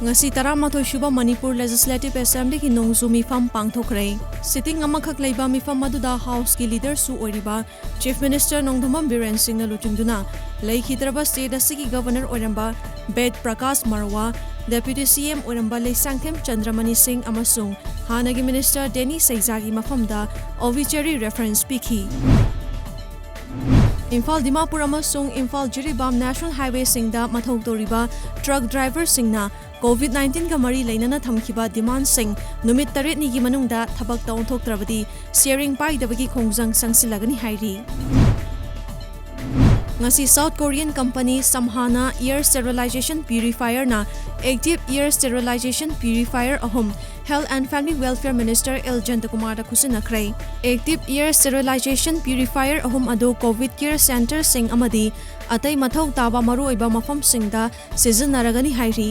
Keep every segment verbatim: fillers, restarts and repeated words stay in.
ꯉꯁꯤ ꯇꯔꯥꯃꯥꯊꯣꯏ ꯁꯨꯕ ꯃꯅꯤꯄꯨꯔ Legislative Assemblyꯒꯤ ꯅꯣꯡꯖꯨ ꯃꯤꯐꯝ ꯄꯥꯡꯊꯣꯛꯈ꯭ꯔꯦ꯫ Sitting ꯑꯃꯈꯛ ꯂꯩꯕ ꯃꯤꯐꯝ ꯑꯗꯨꯗ Houseꯀꯤ leaderꯁꯨ ꯑꯣꯏꯔꯤꯕ Chief Minister ꯅꯣꯡꯊꯣꯝꯕꯝ ꯕꯤꯔꯦꯟ ꯁꯤꯡꯅ ꯂꯨꯆꯤꯡꯗꯨꯅ ꯂꯩꯈꯤꯗ꯭ꯔꯕ state ꯑꯁꯤꯒꯤ Governor ꯑꯣꯏꯔꯝꯕ ꯕꯦꯗ ꯄ꯭ꯔꯀꯥꯁ ꯃꯔꯋꯥ, Deputy CM ꯑꯣꯏꯔꯝꯕ ꯂꯩꯁꯥꯡꯊꯦꯝ ꯆꯟꯗ꯭ꯔꯃꯅꯤ ꯁꯤꯡ ꯑꯃꯁꯨꯡ ꯍꯥꯟꯅꯒꯤ Minister ꯗꯦꯅꯤ ꯁꯩꯖꯥꯒꯤ ꯃꯐꯝꯗ obituary reference ꯄꯤꯈꯤ꯫ ꯏꯝꯐꯥꯜ ꯗꯤꯃꯥꯄꯨꯔ ꯑꯃꯁꯨꯡ ꯏꯝꯐꯥꯜ ꯖꯤꯔꯤꯕꯥꯝ National Highwayꯁꯤꯡꯗ ꯃꯊꯧ ꯇꯧꯔꯤꯕ truck driverꯁꯤꯡꯅ COVID nineteenꯒ ꯃꯔꯤ ꯂꯩꯅꯅ ꯊꯝꯈꯤꯕ demandꯁꯤꯡ ꯅꯨꯃꯤꯠ ꯇꯔꯦꯠꯅꯤꯒꯤ ꯃꯅꯨꯡꯗ ꯊꯕꯛꯇ ꯑꯣꯟꯊꯣꯛꯇ꯭ꯔꯕꯗꯤ sharing ꯄꯥꯏꯗꯕꯒꯤ ꯈꯣꯡꯖꯪ ꯆꯪꯁꯤꯜꯂꯒꯅꯤ ꯍꯥꯏꯔꯤ꯫ ꯉꯁꯤ South Korean company Samhana air sterilization purifierꯅ active air sterilization purifier ꯑꯍꯨꯝ Health and Family Welfare Minister L ꯖꯌꯟꯇꯀꯨꯃꯥꯔꯗ ꯈꯨꯠꯁꯤꯟꯅꯈ꯭ꯔꯦ꯫ Active air sterilization purifier ꯑꯍꯨꯝ ꯑꯗꯨ COVID care centreꯁꯤꯡ ꯑꯃꯗꯤ ꯑꯇꯩ ꯃꯊꯧ ꯇꯥꯕ ꯃꯔꯨꯑꯣꯏꯕ ꯃꯐꯝꯁꯤꯡꯗ ꯁꯤꯖꯤꯟꯅꯔꯒꯅꯤ ꯍꯥꯏꯔꯤ꯫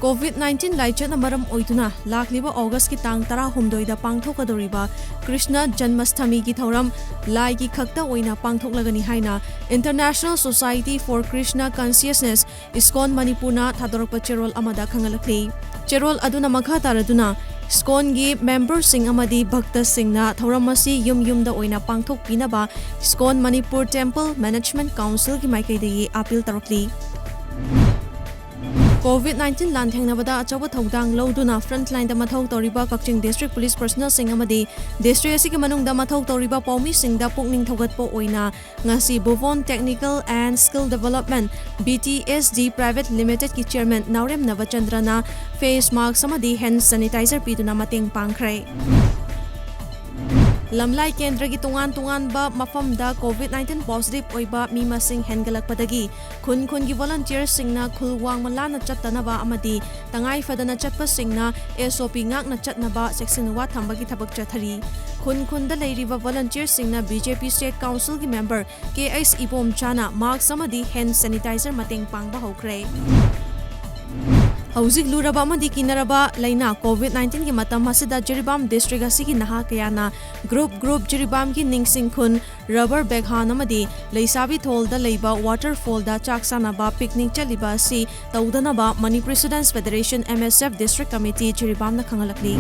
COVID nineteen ꯂꯥꯏꯆꯠꯅ ꯃꯔꯝ ꯑꯣꯏꯗꯨꯅ ꯂꯥꯛꯂꯤꯕ Augustꯀꯤ ꯇꯥꯡ ꯇꯔꯥꯍꯨꯝꯗꯣꯏꯗ ꯄꯥꯡꯊꯣꯛꯀꯗꯧꯔꯤꯕ ꯀ꯭ꯔꯤꯁꯅ ꯖꯟꯃꯁꯊꯃꯤꯒꯤ ꯊꯧꯔꯝ ꯂꯥꯏꯒꯤ ꯈꯛꯇ ꯑꯣꯏꯅ ꯄꯥꯡꯊꯣꯛꯂꯒꯅꯤ ꯍꯥꯏꯅ International Society for Krishna Consciousness, ISKCON ꯃꯅꯤꯄꯨꯔꯅ ꯊꯥꯗꯣꯔꯛꯄ ꯆꯦꯔꯣꯜ ꯑꯃꯗ ꯈꯪꯍꯜꯂꯛꯂꯤ꯫ ꯆꯦꯔꯣꯜ ꯑꯗꯨꯅ ꯃꯈꯥ ꯇꯥꯔꯗꯨꯅ, ISKCONꯒꯤ memberꯁꯤꯡ ꯑꯃꯗꯤ ꯚꯛꯇꯁꯤꯡꯅ ꯊꯧꯔꯝ ꯑꯁꯤ ꯌꯨꯝ ꯌꯨꯝꯗ ꯑꯣꯏꯅ ꯄꯥꯡꯊꯣꯛꯄꯤꯅꯕ ISKCON ꯃꯅꯤꯄꯨꯔ Temple Management Councilꯒꯤ ꯃꯥꯏꯀꯩꯗꯒꯤ appeal ꯇꯧꯔꯛꯂꯤ꯫ COVID nineteen ꯂꯥꯟꯊꯦꯡꯅꯕꯗ ꯑꯆꯧꯕ ꯊꯧꯗꯥꯡ ꯂꯧꯗꯨꯅ frontlineꯗ ꯃꯊꯧ ꯇꯧꯔꯤꯕ ꯀꯛꯆꯤꯡ District Police personnelꯁꯤꯡ ꯑꯃꯗꯤ district ꯑꯁꯤꯒꯤ ꯃꯅꯨꯡꯗ ꯃꯊꯧ ꯇꯧꯔꯤꯕ ꯄꯥꯎꯃꯤꯁꯤꯡꯗ ꯄꯨꯛꯅꯤꯡ ꯊꯧꯒꯠꯄ ꯑꯣꯏꯅ ꯉꯁꯤ Bhuvan Technical and Skill Development, BTSD Private Limitedꯀꯤ chairman Naorem ꯅꯕꯆꯟꯗ꯭ꯔꯅ face mask ꯑꯃꯗꯤ hand sanitizer ꯄꯤꯗꯨꯅ ꯃꯇꯦꯡ ꯄꯥꯡꯈ꯭ꯔꯦ꯫ ꯂꯝꯂꯥꯏ ꯀꯦꯟꯗ꯭ꯔꯒꯤ ꯇꯣꯉꯥꯟ ꯇꯣꯉꯥꯟꯕ ꯃꯐꯝꯗ COVID nineteen positive ꯑꯣꯏꯕ ꯃꯤ ꯃꯁꯤꯡ ꯍꯦꯟꯒꯠꯂꯛꯄꯗꯒꯤ ꯈꯨꯟ ꯈꯨꯟꯒꯤ volunteerꯁꯤꯡꯅ ꯈꯨꯜ ꯋꯥꯡꯃ ꯂꯥꯟꯅ ꯆꯠꯇꯅꯕ ꯑꯃꯗꯤ ꯇꯉꯥꯏ ꯐꯗꯅ ꯆꯠꯄꯁꯤꯡꯅ SOP ꯉꯥꯛꯅ ꯆꯠꯅꯕ ꯆꯦꯛꯁꯤꯟ ꯋꯥ ꯊꯝꯕꯒꯤ ꯊꯕꯛ ꯆꯠꯊꯔꯤ꯫ ꯈꯨꯟ ꯈꯨꯟꯗ ꯂꯩꯔꯤꯕ volunteerꯁꯤꯡꯅ BJP State Councilꯒꯤ member ꯀꯦ ꯑꯩꯆ ꯏꯕꯣꯝꯆꯥꯅ mask ꯑꯃꯗꯤ hand sanitizer ꯃꯇꯦꯡ ꯄꯥꯡꯕ ꯍꯧꯈ꯭ꯔꯦ꯫ ꯍꯧꯖꯤꯛ ꯂꯨꯔꯕ ꯑꯃꯗꯤ ꯀꯤꯅꯔꯕ ꯂꯩꯅꯥ COVID nineteen ꯒꯤ ꯃꯇꯝ ꯑꯁꯤꯗ ꯖꯤꯔꯤꯕꯥꯝ district ꯑꯁꯤꯒꯤ ꯅꯍꯥ ꯀꯌꯥꯅ group group ꯖꯤꯔꯤꯕꯥꯝꯒꯤ ꯅꯤꯡꯁꯤꯡ ꯈꯨꯟ, rubber bag ꯍꯥꯟ ꯑꯃꯗꯤ ꯂꯩꯁꯥꯕꯤ ꯊꯣꯜꯗ ꯂꯩꯕ waterfall ꯗ ꯆꯥꯛ ꯆꯥꯅꯕ picnic ꯆꯠꯂꯤꯕ ꯑꯁꯤ ꯇꯧꯗꯅꯕ Manipur Students Federation, M S F, District Committee ꯖꯤꯔꯤꯕꯥꯝꯅ ꯈꯪꯍꯜꯂꯛꯂꯤ꯫